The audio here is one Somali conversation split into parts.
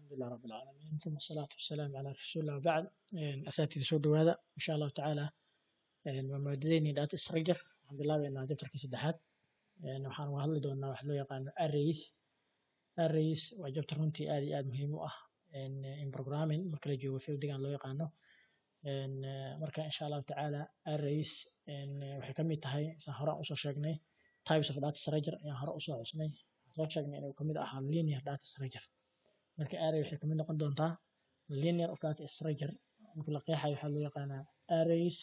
Alxamdulilah rabbil caalamiin, uma asalaatu wasalaamu calaa rasuulillah, wabacd. Asaatida, soo dhawaada. Insha Allahu tacaala waa maadadeenii data structure. Waxaan bilaabeynaa chapterkii saddexaad. Waxaan uga hadli doonaa wax loo yaqaano arrays. Arrays waa chapter runtii aad iyo aad muhiim u ah in programming marka la joogo, fieldigan loo yaqaano. Marka insha Allahu tacaala arrays waxay ka mid tahay, saan hore aan usoo sheegnay, types of data structure ayaan hore usoo xusnay. Waxaan soo sheegnay inuu kamid ahaa linear data structure. Marka array waxay kamid noqon doontaa linear of data structure. Marka la qeexayo, waxaa loo yaqaanaa arrays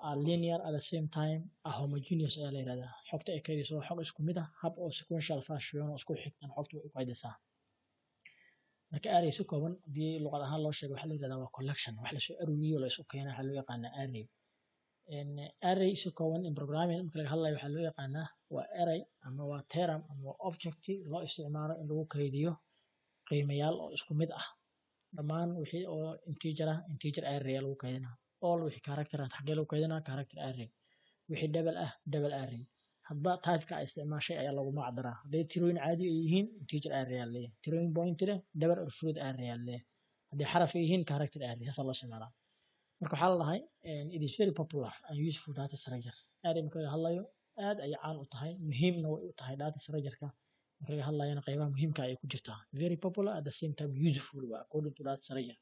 are linear, at the same time are homogeneous ayaa la yihahdaa. Xogta ay kaydiso waa xog isku mid ah, hab oo sequential fashion oo isku xigtan xogta way u kaydisaa. Marka array si kooban haddii luqad ahaan loo sheego, waxaa la yihahdaa waa collection, wax lasoo aruuriyo, la isu keena waxaa loo yaqaanaa array. Array si kooban in programming marka laga hadlayo, waxaa loo yaqaanaa waa array ama waa term ama waa object loo isticmaalo in lagu kaydiyo qiimayaal oo isku mid ah. Dhammaan wixii oo integer ah, integer array ayaa lagu kaydinaa. All wixii character ah, xagee lagu kaydinaa? Character array. Wixii double ah, double array. Hadba typeka ay isticmaashay ayaa lagu magac daraa. Hadday tirooyin caadi ay yihiin, integer array ayaa leeyahay. Tirooyin point leh, double or float array ayaa leeyahay. Haddii xaraf ay yihiin, character array. Saasaa loo isticmaalaa. Marka waxaa la dhahay it is very popular and useful data structure. Array marka laga hadlayo, aad ayay caan u tahay, muhiimna way u tahay data structure-ka. Marka laga hadlayana, qaybaha muhiimka ayay ku jirtaa. Very popular, at the same time useful waa according to data structure.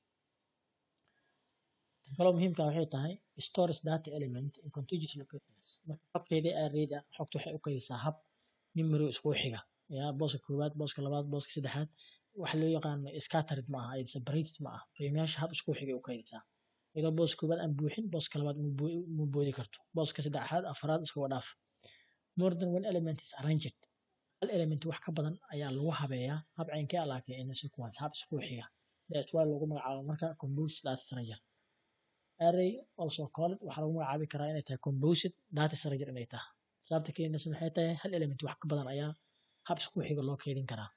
Tan kaloo muhiimka waxay tahay stores data element in contiguous locations. Marka xogteeda arrayda, xogta waxay u kaydisaa hab memory iskugu xiga, yaa booska koowaad, booska labaad, booska saddexaad. Waxa loo yaqaano scattered ma aha, separated ma aha. Qiimayaasha hab isku xigay u kaydisaa, iyadoo booska koowaad aan buuxin, booska labaad ma boodi karto, booska saddexaad, afraad iskaga dhaaf. More than one element is arranged, hal element wax ka badan ayaa lagu habeeyaa hab caynkee ah, laakiin in sequence, hab isku xiga. That's why loogu magacaabo marka composite data structure. Array also called, waxaa lagu magacaabi karaa inay tahay composite data structure inay tahay. Sababta keenaysa maxay tahay? Hal element wax ka badan ayaa hab isku xiga loo keydin karaa.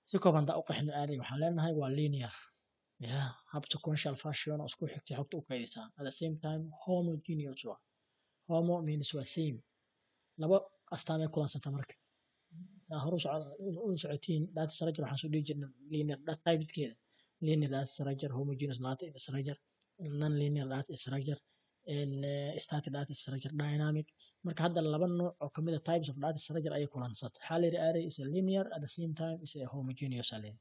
Si kooban haddaan u qeexno array, waxaan leenahay waa linear, yeah, hab sequential fashion oo isku xigta xogta u kaydisaa. At the same time homogeneous waa. Homo means waa same. Laba astaamay kulansata. Marka hore u socotiin data structure, waxaan soo dhihi jirnay linear data typekeeda: linear data structure, homogeneous data structure, non-linear data structure, static data structure, dynamic. Marka hadda laba nooc oo kamid ah types of data structure ayay kulansatay. Waxaa la yidhi array is a linear, at the same time is a homogeneous aa la yidhi.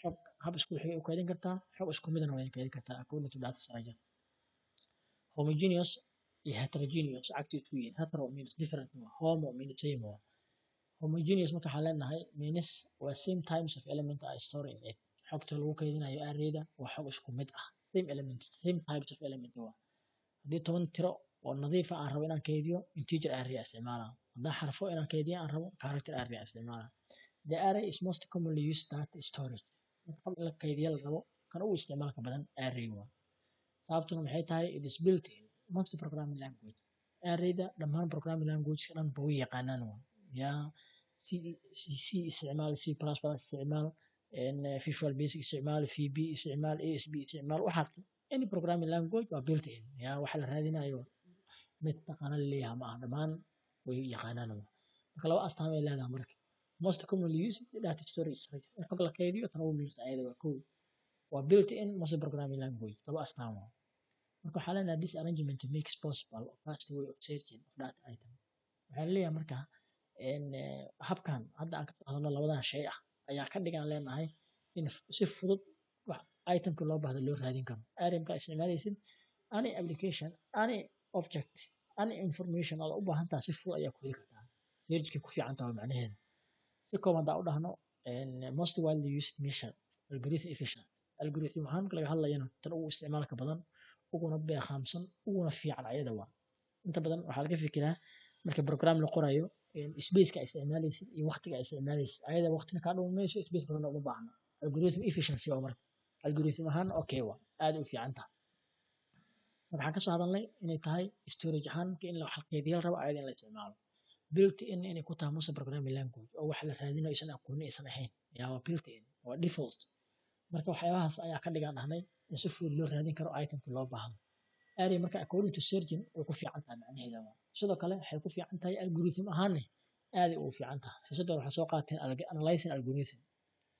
Xog hab isku xigay u kaydin kartaa, xog isku midna way kaydin kartaa according to data structure. Homogeneous iyo heterogeneous cagti isku yihiin. Hetero means different, homo means same waa. Homogeneous marka waxaan leenahay means waa same types of element are stored in it. Xogta lagu kaydinayo arrayda waa xog isku mid ah, same element, same types of element waa. Haddii 10 tiro oo nadiif ah aan rabo inaan kaydiyo, integer array isticmaalaa. Haddaan xarfo inaan kaydiyo aan rabo, character array isticmaalaa. The array is most commonly used data storage. Marka xog in la kaydiyo la rabo, kan ugu isticmaalka badan array waa. Sababtuna maxay tahay? It is built in most programming language. Arrayda dhammaan programming language-ka dhan ba way yaqaanaan waa. Yaa C, C isticmaal, C++ isticmaal, Visual Basic isticmaal, VB isticmaal, ASP isticmaal, waxaa any programming language waa built in. Yaa waxa la raadinayo mid taqaana leeyahay ma aha, dhammaan way yaqaanaan waa. Marka laba astaan ay leedahay. Marka most commonly used data storage structure, in xog la kaydiyo tan ugu muhiimsan ayada waa. Kow, waa built in most programming language. Laba astaan waa. Marka waxaa leenahay this arrangement makes possible a fast way of searching of data item. Waxaa leeyahay marka habkan hadda aan ka hadalno, labadan shay ah ayaa ka dhigan leenahay in si fudud wax itemka loo baahdo loo raadin karo. Array-ka isticmaalaysid, any application, any object, any information aad u baahan tahay si fudud ayaa ku heli kartaa. Searchkay ku fiican tahay macnaheeda. Si kooban haddaan u dhahno, most widely used measure algorithm efficient. Algorithm ahaan marka laga hadlayana, tan ugu isticmaalka badan, uguna beeqaamsan, uguna fiican ayada waa. Inta badan waxaa laga fikiraa marka program la qorayo spaceka isticmaalaysid iyo waqtiga isticmaalaysid. Ayada waqtina kaa dhumi mayso, space badanna uma baahna. Algorithm efficiency waa. Marka algorithm ahaan okay waa, aad u fiican tahay. Marka waxaan kasoo hadalnay inay tahay storage ahaan marka in la kaydiyo la rabo ayada in la isticmaalo, built in inay ku tahay most programming language oo wax la raadinayo aysan aqoonin aysan ahayn, yaa waa built in, waa default. Marka waxyaabahaas ayaa ka dhigan dhahnay in si fudud loo raadin karo itemka loo baahdo. Array marka according to searching way ku fiican tahay macnaheeda waa. Sidoo kale waxay ku fiican tahay algorithm ahaanne, aaday ugu fiican tahay. Xiisadda waxaa soo qaateen analyzing algorithm.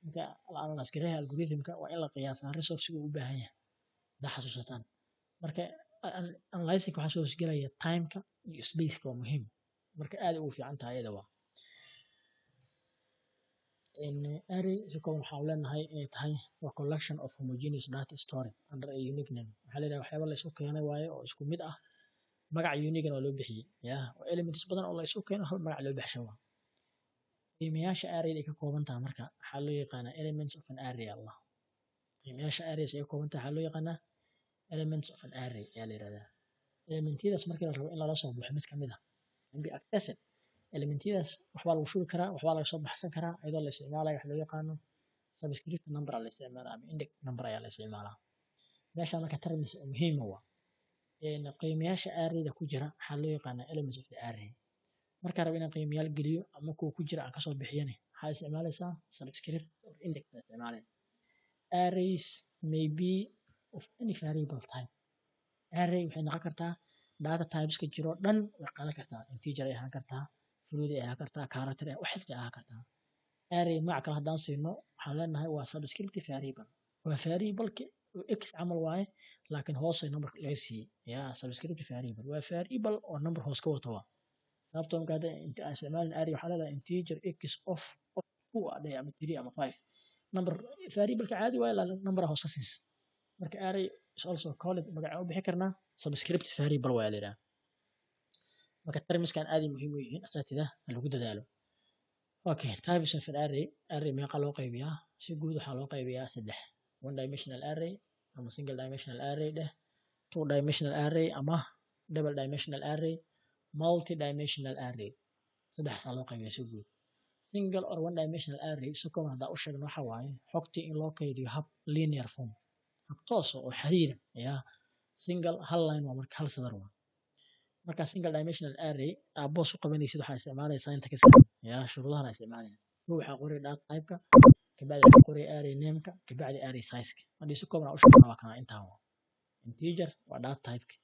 Marka la analyze gareeyo algorithmka, waa in la qiyaasaa resource-ga uu u baahan yahay, hadaa xasuusataan. Marka analyzing waxaa soo hoosgelaya timeka iyo spaceka, waa muhiim. Marka aad ugu fiican tahay iyada. Waa array si kooban waxaan leenahay inay tahay waa collection of homogeneous data stored under a unique name. Waxaa la yidhaha waxyaaba la isku keenay waaye oo isku mid ah, magac unique waa loo bixiyey. Ya, waa elements badan oo la isku keeno, hal magac loo baxsho. Waa qiimayaasha array ay ka kooban tahay. Marka waxaa loo yaqaanaa elements of an array. Allah, qiimayaasha arrays ay ka kooban tahay waxaa loo yaqaanaa elements of an array ayaa la yidhahdaa. Elementyadaas markii la rabo in lala soo baxo mid kamid ah, can be accessed, elementyadaas waxbaa lagu shubi karaa, waxbaa laga soo baxsan karaa iyadoo la isticmaalayo wax loo yaqaano subscript number aa la isticmaalaa ama index number ayaa la isticmaalaa meesha. Marka terms oo muhiima waa qiimayaasha arrayda ku jira waxaa loo yaqaanaa elements of the array. Markaan rabo inaan qiimayaal geliyo ama kuwa ku jira aan kasoo bixiyane, waxaa isticmaalaysaa subscript or index aa isticmaalaya. Arrays may be of any variable type. Array waxay noqon kartaa data typeska jiro dhan way qaadan kartaa: integer ay ahaan kartaa, float ay ahaan kartaa, character wax ay ahaan kartaa. Array magac kale haddaan siino, waxaan leenahay waa subscript variable. Waa variableki oo x camal waaye, laakiin hoos number laga siiyey. Ya, subscript variable waa variable oo number hoos ka wato. Waa sababtoo marka hadda inta aan isticmaalin array, waxaa leedahay integer x of two adhe ama three ama five. Number variableka caadi waaye, laakiin number hoos ka siis. Marka array is also called, magaca u bixi karnaa subscript variable waa la yidhaha. Marka termskan aad ay muhiim u yihiin, asaatida ha lagu dadaalo. Okay, types of an array. Array meeqa loo qaybiyaa? Si guud waxaa loo qaybiyaa saddex: one dimensional array ama single dimensional array dheh, two dimensional array ama double dimensional array, multi dimensional array. Saddexaasaa loo qaybiyaa si guud. Single or one dimensional array, si kooban haddaa u sheegno, waxa waaye xogtii in loo kaydiyo hab linear form, hab toos oo xiriira. Ya, single hal line waa, marka hal sadar waa. Marka single dimensional array aa boos u qabanaysid, waxaa isticmaalaysaa inta ka ya shuruudahan aa isticmaalaya. Kow, waxaa qoray data type-ka, kabacdi waxaa qoray array name-ka, kabacdi array size-ka. Haddii si kooban aan u sheegno, waa kana intaan: waa integer waa data type-ka,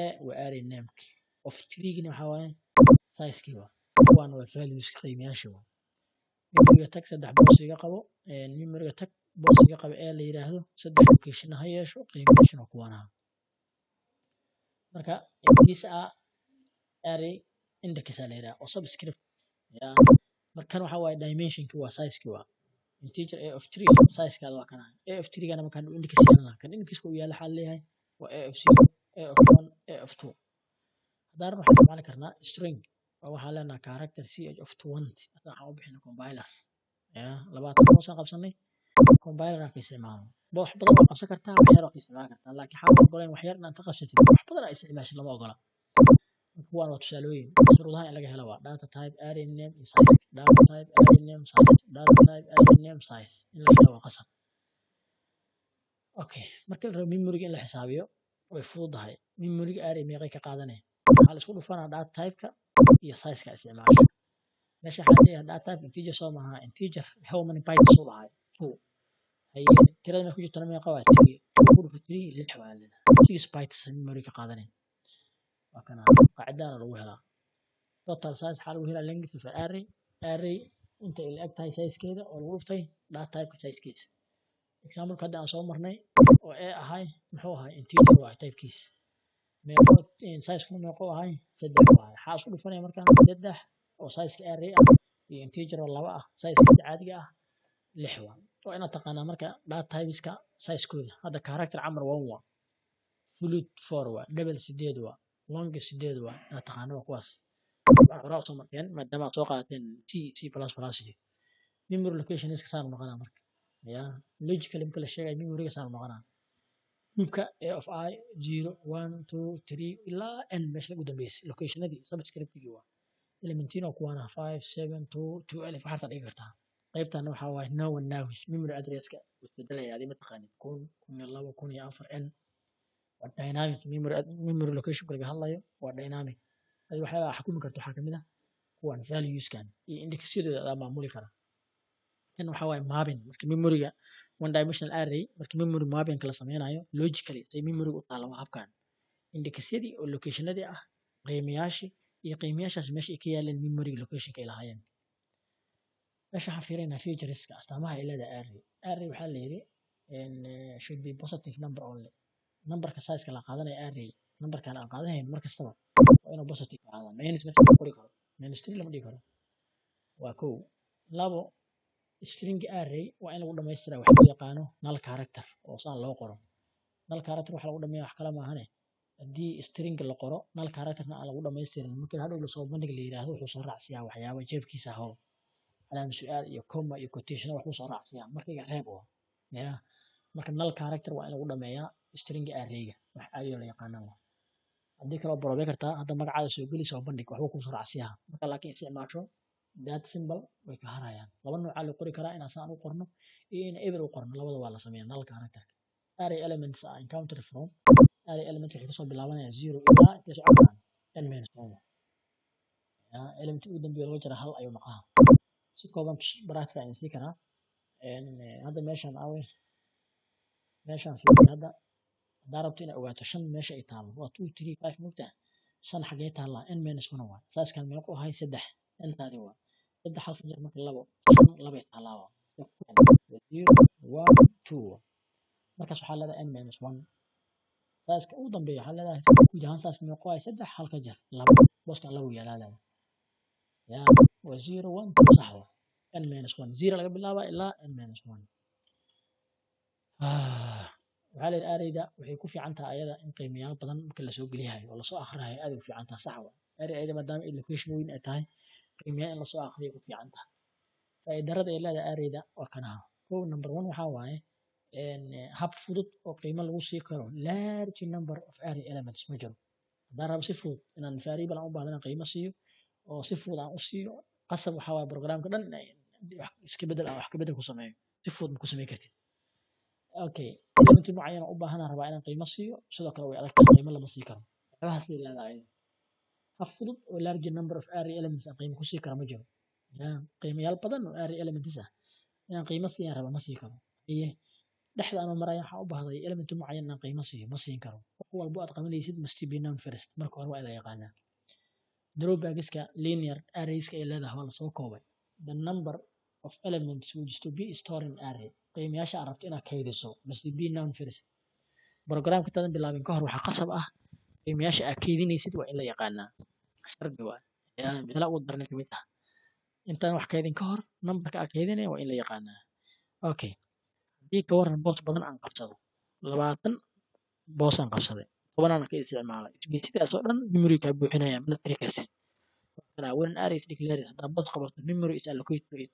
a waa array name-ka, of three-gina waxaa waaye size-kii, waa kuwaana waa values, qiimayaasha. Waa memory-ga tag, saddex boos iga qabo. Memory-ga tag, boos iga qabo ee la yiraahdo, saddex location ha yeesho, qiimayaashana kuwanaha. Marka these are array index aa la yiraahdaa oo subscript. Ya, markan waxa waaye dimensionki waa size-ki, waa integer a of three, size-kaada waa kana. A of three gana markaan index yeelana, kan index-ka uu yaalo waxaa leeyahay waa a of zero, a of one, a of two. Haddaan waxaan isticmaali karnaa string oo waxaan leenahay character ch of 20. Hadda waxaan u bixinay compiler. Ya, 20 hoosaan qabsanay, compiler aan ka isticmaalno. Wax badan waa qabsan kartaa, wax yar waa ka isticmaali kartaa, laakiin waxaan ogoleen wax yar inaad ka qabsatid, wax badan aa isticmaashid lama ogola. Kuwaan waa tusaalooyin shuruudaha in laga helo: waa data type, array name iyo size, data type, array name, size, data type, array name, size in laga helo waa qasab. Okay, marka la rabo memory-ga in la xisaabiyo, way fududahay. Memory-ga array meeqay ka qaadanaya? Waxaa la isku dhufanaa data type-ka iyo size-ka isticmaasha. Meesha waxaa leeyahay data type integer, soo maaha? Integer how many bytes uu lahay? Two. Haye, tirada meesha ku jirtana meeqa waa? Three. Two ku dhufo three, lix waa leedahay. 6 bytes memory ka qaadanaya. Waa kana qaacidana lagu helaa. Total size waxaa lagu helaa length of array, array inta ay la eg tahay size-keeda oo lagu dhuftay data type-ka size-kiisa. Example hadda aan soo marnay oo a ahay, muxuu ahay? Integer waa type-kiis. Meeqo size-ku meeqo ahay? Saddex waaye. Waxaa isku dhufanaya marka saddex oo size-ka array ah iyo integer oo laba ah size-kiisa caadiga ah, lix waa. Waa inaad taqaanaa marka data typeska size-kooda. Hadda character camal one waa, float four waa, double sideed waa, long sideed waa. Inaad taqaano waa kuwaas. Waxaa horaa usoo marteen maadaama aad soo qaadateen C, C plus plus iyo memory locationska. Saan noqonaa marka, ya, logically marka la sheegayo memoryga saan noqonaa: loopka a of i zero, one, two, three ilaa n, meesha ugu dambeysay locationadii subscriptigii waa elementino kuwaana five, seven, two, 12 waxaad dhigi kartaa. Qaybtan waxaa waaye no one knows memory addresska isbedelaya, adi ma taqaanid, 1000, 1002, 1004 n. Waa dynamic memory. Memory location laga hadlayo waa dynamic. Adi waxyaabaha xukumi karto waxaa kamid ah kuwan valueskan iyo indexyadooda adaa maamuli kara. Kan waxaa waaye mapping. Marka memoryga one dimensional array, marka memory mapping la sameynayo, logically say memoryga u taalo waa habkan: indexyadii oo locationadii ah, qiimayaashii iyo qiimayaashaas meesha ay ka yaaleen memoryga locationka ay lahaayeen. Meesha waxaan fiirinaynaa featureska, astaamaha ay leedahay array. Array waxaa la yidhi should be positive number only. Numberka size-ka la qaadanaya array, numberkan aan qaadanayn mar kastaba waa inuu positive ahaado. Minus meesha lama qori karo, -3 lama dhigi karo. Waa kow. Labo, string array waa in lagu dhamaystiraa wax loo yaqaano null character oo saan loo qoro. Null character waxa lagu dhameeya wax kale maahane, haddii string la qoro null characterna aan lagu dhamaystirin, markii hadhow lasoo bandhig la yidhaahdo, wuxuu soo raacsiyaa waxyaabo jeebkiisa ahoo calaama su-aal iyo comma iyo quotation waxbuu soo raacsiyaa. Marka iga reeb oo ya marka null character waa in lagu dhameeyaa string arrayga, wax caadi oo la yaqaano waa. Haddii kale waa borobey kartaa, hadda magacaada soo geli, soo bandhig, waxbuu kusoo raacsiyaa. Marka laakiin isticmaasho that symbol way ka harayaan. Laba noocaa loo qori karaa, inaan saan u qorno iyo in eber u qorno, labada waa la sameeyaa null character. Array elements are encountered from, array element waxay kasoo bilaabanayaan zero ilaa intay socon karaan n minus one. Ya element ugu dambeeya laga jara hal ayuu noqonaa. Si kooban practical ayaan sii karaa. Hadda meeshaan awe, meeshaan fiiri. Hadda haddaa rabto inaad ogaato shan meesha ay taalo, waa 2, 3, 5, mugtaa shan xagee taallaa? N minus one waa saaskan. Meequ ahay? Saddex. Ntaadi waa saddex, halka jir marka labo, shan labay taallaa. Waa zero, one, two. Markaas waxaa leedahay n minus one saaska ugu dambeeya. Waxaa leedahay guud ahaan saas meequ ahay? Saddex, halka jar labo, booskan labo yaalaa leedahay. Ya waa zero, one, two, sax waa n minus one, zero laga bilaabaa ilaa n minus one. Waxaa la yidhi arrayda waxay ku fiican tahay ayada in qiimayaal badan marka lasoo geliyayo oo lasoo akhriyayo aad ay u fiican tahay. Sax waa array ayada, maadaama ay location weyn ay tahay, qiimayaal in lasoo akhriyo ku fiican tahay. Faa'iidarada ay leedahay arrayda waa kanaha. Kow, number one, waxaa waaye hab fudud oo qiimo lagu sii karo large number of array elements ma jiro. Haddaan rabo si fudud inaan variable aan u baahdo inaan qiimo siiyo oo si fudud aan u siiyo, qasab waxaa waaye programka dhan wax iska bedel, aan wax ka bedel ku sameeyo, si fudud ma ku sameyn kartid. Okay, element mucayan u baahanaan rabaa inaan qiimo siiyo, sidoo kale way adag tahay, qiimo lama sii karo. Waxyaabahaas ay leedahay, hab fudud oo large number of array elements aan qiimo ku sii karo ma jiro. Ya qiimayaal badan oo array elements ah inaan qiimo siiyaan raba, ma sii karo. Iye dhexda anoo maraya waxaan u baahday element mucayan inaan qiimo siiyo, ma siin karo. Wax walbo aad qabanaysid must be known first, marka hore waa in la yaqaanaa. Drawbackska linear arrayska ay leedahay waa lasoo koobay. The number of elements which is to be stored in array, qiimayaasha aad rabto inaad kaydiso, must be known first. Programka intaadan bilaabin ka hor waxaa qasab ah qiimayaasha aad kaydinaysid waa in la yaqaanaa, shardi waa. Yaa meelaha ugu daran kamid ah, intaan wax kaydin ka hor numberka aad kaydinaya waa in la yaqaanaa. Okay, haddii ka waran boos badan aan qabsado, 20 boos aan qabsaday, tobanaan ka isticmaalay, sidaas oo dhan memory kaa buuxinaya, mana tiri kartid. When array is declared, haddaa boos qabato, memory is allocated to it.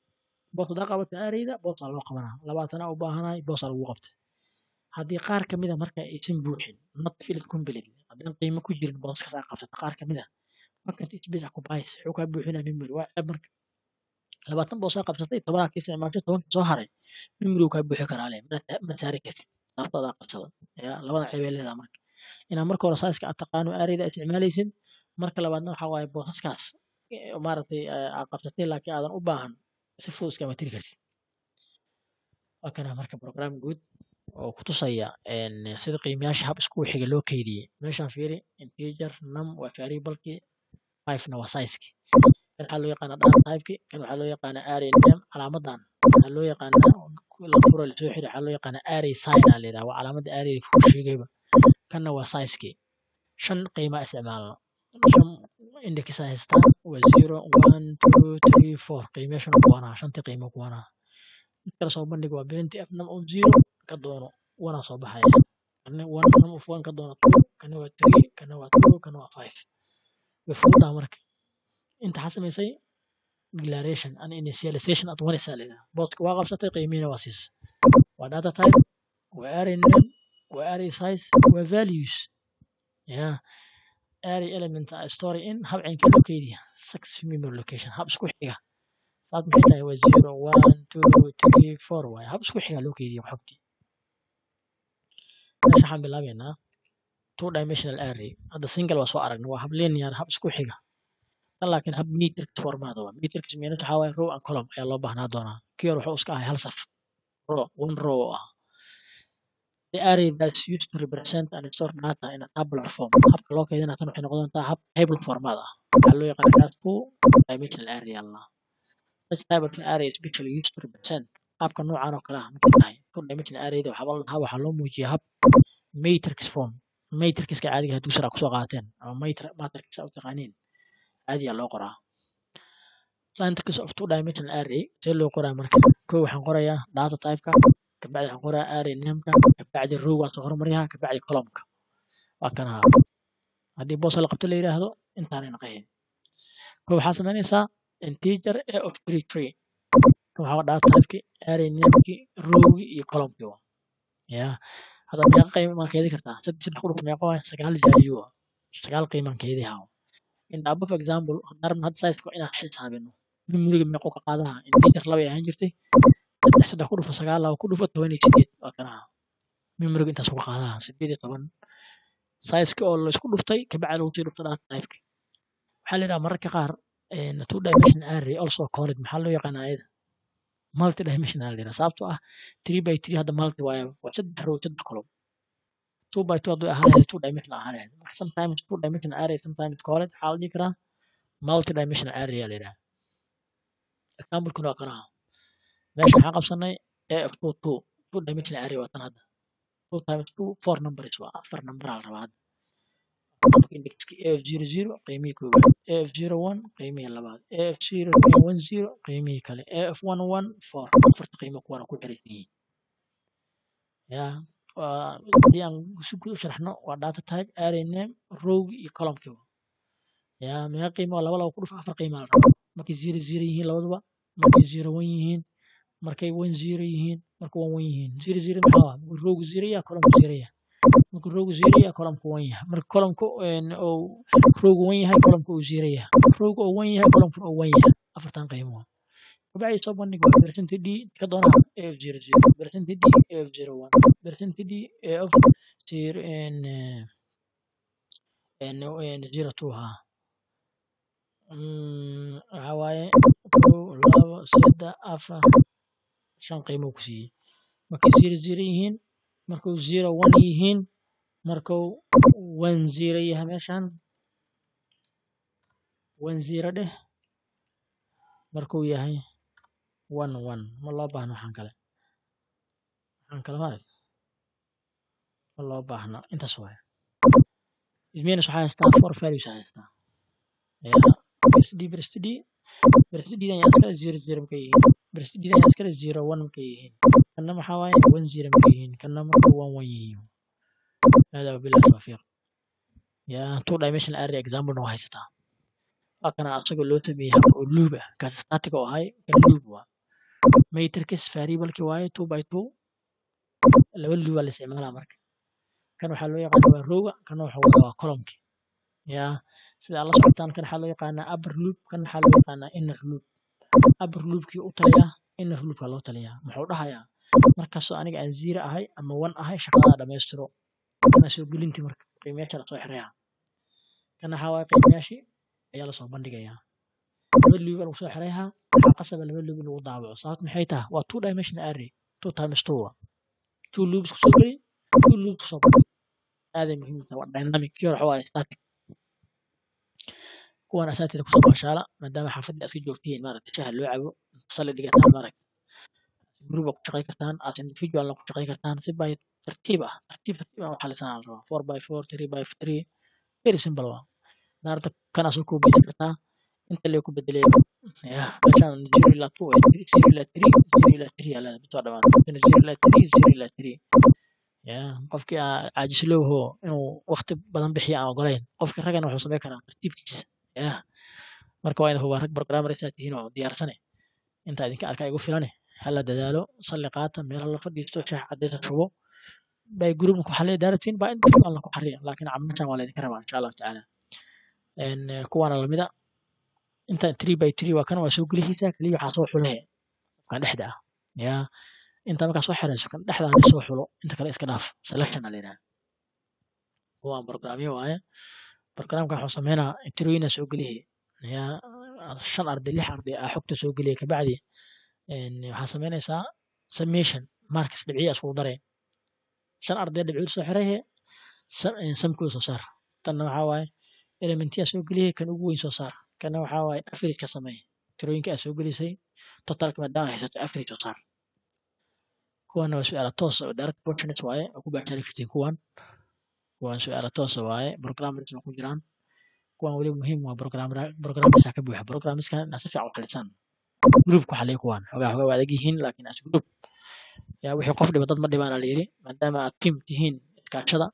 Boos haddaa qabato arrayda, boos aa loo qabanaa. 20 u baahanahay, boos aa lagu qabtay. Haddii qaar kamid a marka aysan buuxin, not filled completely, haddaan qiimo ku jirin booskaas aa qabsato qaar kamid ah, vacant space occupies, wuxuu kaa buuxinaya memory. Waa ceeb marka 20 boos aa qabsatay, tobanaa ka isticmaashay, tobanka soo haray memory uu kaa buuxi karaa le, mana saari kartid sababto adaa qabsada. Ya labada ceeb ay leedahay marka, inaad marka hore size-ka aad taqaano arrayda aad isticmaalaysid. Marka labaadna waxaa waaye boosaskaas maaragtay aad qabsatay laakiin aadan u baahan si fudud iskama tiri kartid. Waa kana marka program guud oo ku tusaya sida qiimayaasha hab isku xiga loo keydiyey. Meeshaan fiiri, integer num waa variable-kii, five-na waa size-kii. Kan waxaa loo yaqaanaa data type-ki, kan waxaa loo yaqaanaa array name. Calaamadan waxaa loo yaqaanaa la furo lasoo xiro, waxaa loo yaqaanaa array sign aa la yidhaha, waa calaamadda array kuu sheegayba. Kanna waa size-kii. Shan qiima isticmaalno, shan index ay haystaan, waa zero, one, two, three, four. Qiimayaashan kuwanaa, shantii qiimo kuwanaa. Mid kale soo bandhig waa print f num of zero ka doono, one soo baxaya. Kana one, num of one ka doono two, kana waa three, kana waa two, kana waa five. Way fududaha. Marka inta waxaa samaysay declaration and initialization at once aa la yidhaha. Booska waa qabsatay, qiimihiina waa siisay. Waa data type, waa array name, waa array size, waa values. Yeah, array element are stored in, hab caynkee loo keydiya? Successive memory location, hab isku xiga. Saas maxay tahay? Waa zero, one, two, three, four waaye. Hab isku xiga loo keydiya xogtii. Meesha waxaan bilaabeynaa two dimensional array. Hadda single waa soo aragnay, waa hab linear, hab isku xiga tan, laakiin hab matrix format waa. Matrix means waxaa waaye row and column ayaa loo baahnaa doonaa. Kii hore wuxuu iska ahay hal saf, row, one row oo ah. The array that's used to represent and store data in a tabular form, habka loo keydinaa tan waxay noqon doontaa hab table format ah. Waxaa loo yaqaanaa kaas two dimensional array. Allah Such type of array is especially used to represent, qaabka noocan oo kale ah markay tahay two dimensional arrayda, waxaa la dhahaa, waxaa loo muujiyaa hab matrix form. Matrixka caadiga ah dugsiga kusoo qaateen ama matrix u taqaaniin, caadiya loo qoraa. Syntax of two dimensional array, see loo qoraa? Marka kow waxaan qorayaa data type-ka, kabacdi waxaan qorayaa array name-ka, kabacdi row waan soo hormariyaa, kabacdi column-ka. Waa kan ahaa haddii boos la qabto la yidhaahdo, intaanay naqahin. Kow waxaa samaynaysaa integer a of 3 3. Kan waxaa data type-ki, array name-ki, row-gi iyo column-ki waa ya. Hadda meeqa qiimo maan keedi kartaa? Saddex saddex ku dhufo meeqa waa? Sagaal value ah, sagaal qiimaan keedihaa. In the above example, haddaan rabno hadda size-ka inaan xisaabino, memory-ga meequu ka qaadaha? Integer laba ay ahaan jirtay, saddex saddex ku dhufo sagaal, laba ku dhufo 18. Waa kanaha memory-ga intaas uga qaadaha, 18 size-ka oo la isku dhuftay, kabacdi lagu sii dhufto data type-ka. Waxaa la yidhaha mararka qaar two dimension array, also called, maxaa loo yaqaanaa ayada? Multi dimensional la yidhaha, sababtoo ah 3 by 3 hadda multi waaye, waa saddex row, saddex column. 2 by 2 hadduu ahaan lahayd, two dimensional ahaan lahayd. Marka sometimes two dimensional array, sometimes called, waxaa la dhihi karaa multi dimensional array aa la yidhaha. Example-kuna waa kanaha. Meesha waxaan qabsanay a of 2 2, two dimensional array waa tan hadda. Two times two, four numbers, waa afar number aa la rabaa hadda. Indexki a of 0 0, qiimihii koowaad; a of 0 1, qiimihii labaad; a of 0 1 0, qiimihii kale; a of 1 1 4. Afarta qiimo kuwana ku xiran yihiin ya. Haddii aan si guud u sharaxno, waa data type, array name, rowgi iyo columnki ya. Meeqa qiimo waa? Laba laba ku dhufo, afar qiimo la rabaa. Markay 0 0 yihiin labaduba, markay 0 1 yihiin, markay 1 0 yihiin, markay 1 1 yihiin. 0 0 maxaa waa? Markuu rowgu zero yahay, columnku zero yahay. Markuu rowgu zero yahay, columnku one yahay. Marka columnku uu rowgu one yahay, columnku uu zero yahay. Rowgu uu one yahay, columnku uu one yahay. Afartan qiimo waa. Kabacdi soo bandhig, waa percent d ka doonaa a of 0 0, percent d a of 0 1, percent d a of zero n n n 0 2. Ha, waxaa waaye kow, labo, saddex, afar, shan qiimo ku siiyey. Markay 0 0 yihiin, markuu 0 1 yihiin, markuu 1 0 yahay, meeshan 1 0 dheh. Markuu yahay 1 1, ma loo baahno waxaan kale, waxaan kale maarag ma loo baahno. Intaas waaye. Ismeans waxaa haystaa four values haystaa ya. Percent d, percent d, percent d ayaa iskale 0 0 markay yihiin, percent d ayaa iskale 0 1 markay yihiin. Kanna maxaa waaye? 1 0 markay yihiin. Kanna markuu 1 1 yihiin. Hada wabillahi tawfiiq. Ya, two dimensional array example na waa haysataa. Waa kana asagoo loo sameeyey hab oo loop ah. Kaas static oo ahay, kan loop waa matrix variable-ki waaye, 2 by 2, laba loop aa la isticmaalaa. Marka kan waxaa loo yaqaana waa rowga, kan waxa waa columnki ya. Sida aad la socotaan, kan waxaa loo yaqaanaa upper loop, kan waxaa loo yaqaanaa inner loop. Upper loopkii u taliyaa, inner loopka loo taliyaa. Muxuu dhahayaa? Markastoo aniga aan zero ahay ama one ahay, shaqada dhamaystiro kana soo gelinti. Marka qiimayaasha lasoo xirayaa, kan waxaa waaye qiimayaashii ayaa lasoo bandhigayaa. Laba loop lagu soo xirayaa, waxaa qasaba laba loop in lagu daabaco. Sababta maxay tahay? Waa two dimensional array, two times two waa two loops kusoo geli, two loops kusoo bandhig. Aaday muhiim u tahay, waa dynamic. Kii hore waxa waaye static. Kuwan asaatida kusoo baashaala, maadaama xaafadda iska joogtiin, maaragtay, shaaha loo cabo, salli dhigataan, maaragtay, group ku shaqayn kartaan, as individual ku shaqayn kartaan, si by tartiib ah, tartiib tartiib ah u xalisaan la rabaa. 4 by 4, 3 by 3, very simple waa. Naarta kana soo koobiyi kartaa, inta lee ku bedelay ya. Meeshaan 0 ilaa 2, 0 ilaa 3, 0 ilaa 3 aa leedahay, bis waa dhamaatay. Kana 0 ilaa 3, 0 ilaa 3 ya. Qofkii caajislowho inuu waqti badan bixiyo aan ogolayn, qofkii ragana wuxuu samayn karaa tartiibkiisa ya. Marka waa in hubaa rag programmer saa tihiin oo diyaarsane. Intaa idinka arkaa igu filane. Hala dadaalo, salli qaata, meel hala fadhiisto, shaah cadaysa shubo. By group ku xalliya daarabtiin, by individual ku xalliya, laakiin camashan waa laydinka rabaa insha Allahu tacaala. Kuwaana lamida inta 3 by 3 waa kan, waa soo gelihaysaa kaliya. Waxaa soo xulee kan dhexda ah ya. Inta markaa soo xirayso, kan dhexda ah soo xulo, inta kale iska dhaaf. Selection aa la yidhaha. Kuwaan programyo waaye. Programka wuxuu sameynaa tirooyina soo gelihay ya, shan arday, lix arday aa xogta soo geliya. Kabacdi waxaa sameynaysaa summation marks, dhibciya iskugu daree. Shan arday dhibcood soo xirayhe, sumkooda soo saar. Tanna waxaa waaye elementiya soo geliyay, kan ugu weyn soo saar. Kana waxaa waaye average ka sameey tirooyinka aad soo gelisay. Totalka maadaama haysato, average soo saar. Kuwana waa su-aalo toos ah oo direct questions waaye, oo ku baashaari kartiin kuwan. Kuwan su-aalo toos ah waaye, programmers ku jiraan. Kuwan weliba muhiim waa programmers ka buuxa. Programmerskan inaad si fiican u xalisaan, group ku xaliya kuwan. Xogaa xogaa waa adag yihiin, laakiin as group yaa wixii qof dhiba dad ma dhibaan la yidhi. Maadaama aad team tihiin, iskaashada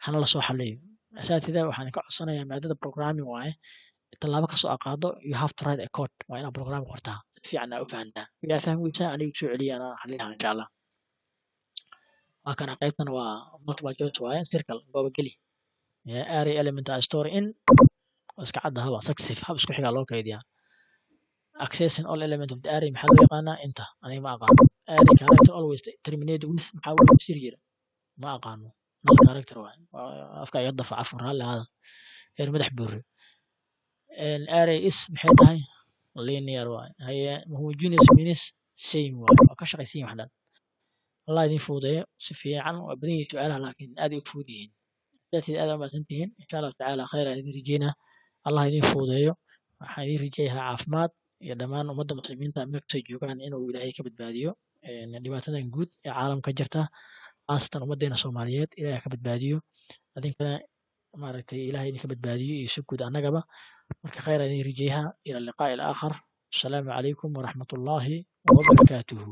hana la soo xaliyo. Asaatida waxaan ka codsanayaa, maadada programming waaye, tallaabo kasoo aqaado, you have to write a code. Waa inaad program qortaa, si fiican aa u fahantaa. Wixii aad fahmi weysaa, aniga soo celiya, anaa xalinaha, insha Allah. Waa kana, qaybtan waa multiple choice waaye. Circle, gooba geli. Array element are store in, waa iska cadda, haba successive, hab isku xigaa loo kaydiyaa. Accessing all element of the array maxaa loo yaqaanaa? Inta aniga ma aqaano. Array character always terminate with, maxaa uu tafsiir jira? Ma aqaano. Null character waaye. Afka iga dafa, cafwan, raalli ahaada, reer madax buure. Array is maxay tahay? Linear waaye. Haye, homogeneous means same waaye. Waa ka shaqaysan yihin wax dhan. Allah idin fududeeyo. Si fiican waa badan yihiin su-aalaha, laakiin aad ay u fudud yihiin. Sidaas aad u mahadsan tihiin. Insha Allahu tacaala khayr aan idin rajeynaa. Allah idin fududeeyo. Waxaan idin rajeeyahaa caafimaad iyo dhammaan ummadda muslimiinta meel kastay joogaan inuu Ilaahay ka badbaadiyo dhibaatadan guud ee caalamka jirta, khaasatan ummaddeena Soomaaliyeed Ilaahay ka badbaadiyo. Adinkana maaragtay, Ilaahay idinka badbaadiyo iyo si guud annagaba. Marka khayr aan idin rajeeyahaa. Ila liqaa'i alaakhar. Asalaamu calaykum waraxmatullaahi wabarakaatuhu.